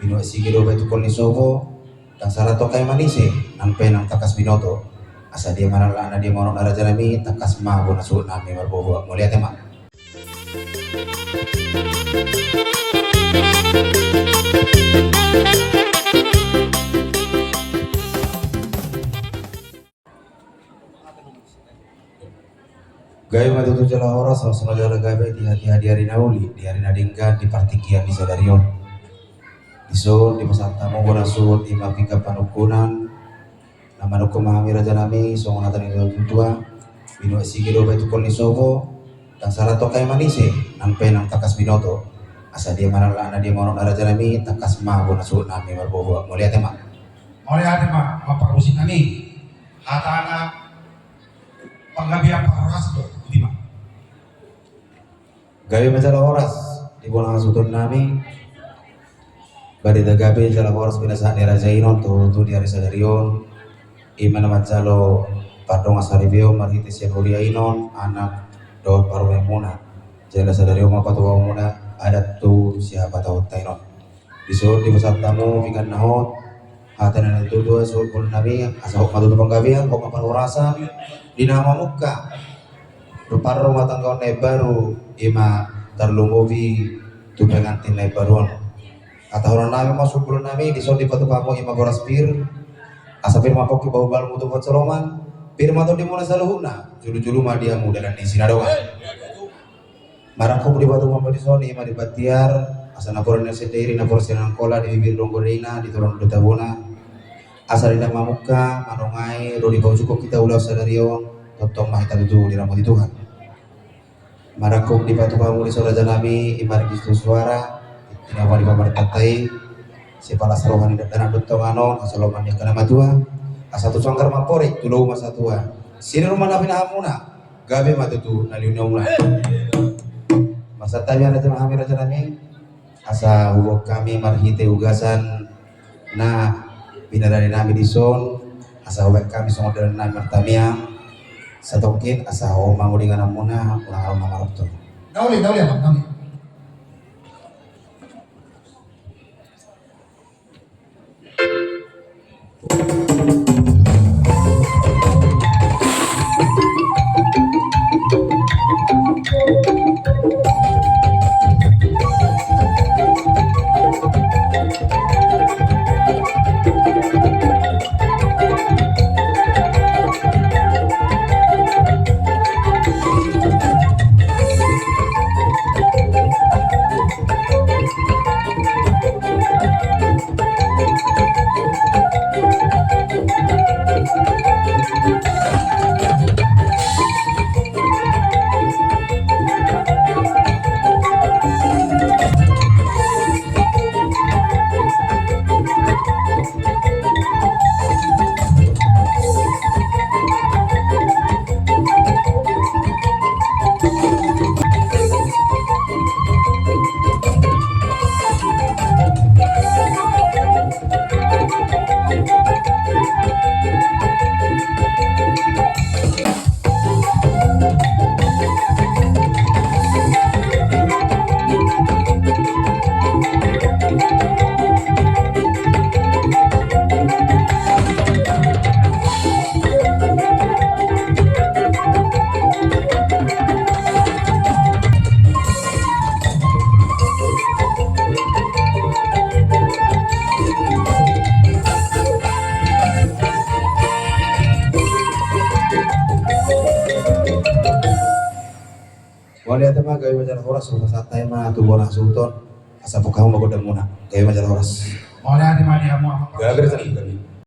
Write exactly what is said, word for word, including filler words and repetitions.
Binuat sige do batu kol ni sopo, ndang sala tongka i manise, nang pe nang tangkas binoto. Asa dia manalak na dia manonok na raja nami, tangkas ma bona suhut nami marboa. Mauliate ma. Gabe ma tutu jala horas, horas ma jala gabe di hatiha di ari na uli, di ari na denggan, di partingkian ni sadari on. Dison dipasahat hamu bona suhut i ma pinggan panungkunan. Na manungkun ma hami raja nami songon hata ni natuatua: Binuat sige do batu kol ni sopo, ndang sala tongka i manise, nang pe nang tangkas binoto. Asa dia manalak na dia manonok na raja nami, tangkas ma bona suhut nami marboa. Mauliate ma. Mauliate ma, ma parmusik nami. Hatana panggabean parhorasan do, i ma. Gabe ma jala horas di bona hasuhuton nami. Baen hita gabe jala horas binasahat ni raja i non tu, tu di ari sadari on. I ma na manjalo pardongan saripeon marhite sian huria i non, anak dohot parumaen muna. Jala sadari on ma patupaon muna adat tu siapatahonta i non. Dison dipasahat hamu pinggan na hot, hata ni natuatua, suhut bolon nami, asa hot ma tutu panggabean, hot ma parhorasan di na mamungka rumah tangga on na imbaru, i ma tarlumobi tu pengantin na imbaru on. Hatahonon nami ma, suhut bolon nami, dison dipatupa hamu i ma boras pir, asa pir ma pongki bahulbahulmu tu pansalongan, pir ma tondimuna saluhutna, jolojolo ma di hamu dalan ni sinadongan. Marangkup dipatupa hamu dison i ma di pantiar, asa napuran ni sendiri, napuran sian Angkola, di bibir donggo daina, di toru ni tabona. Asa di na mamungka, manongai, ro dipaujungkon hita ulaon sadari on, tongtong ma hita tutu diramoti Tuhan. Marangkup dipatupa hamu dison raja nami, i ma ringkot ni suara, tinapa di pamarentanta i, sipalas roha ni dakdanak dongan on, asa lomo ni angka na matua, asa tu sanggar ma amporik, tu lou ma satua. Sinur ma na pinahanmuna, gabe ma tutu na niulahon muna. Marsantabi ma raja nami, raja nami, asa huboan hami marhite ugasan na pinarade nami dison, asa hubaen hami songon dalan nami martamiang. Satongkin asa on ma muli inganan muna, unang adong na marorot. Na uli, na uli, amang, na uli. Mauliate ma, gabe ma jala horas, hupasahat hami ma tu bona hasuhuton, asa pungka hamu ma gondang muna, gabe ma jala horas. Mauliate ma di hamu, amang. Gabe ma jala horas.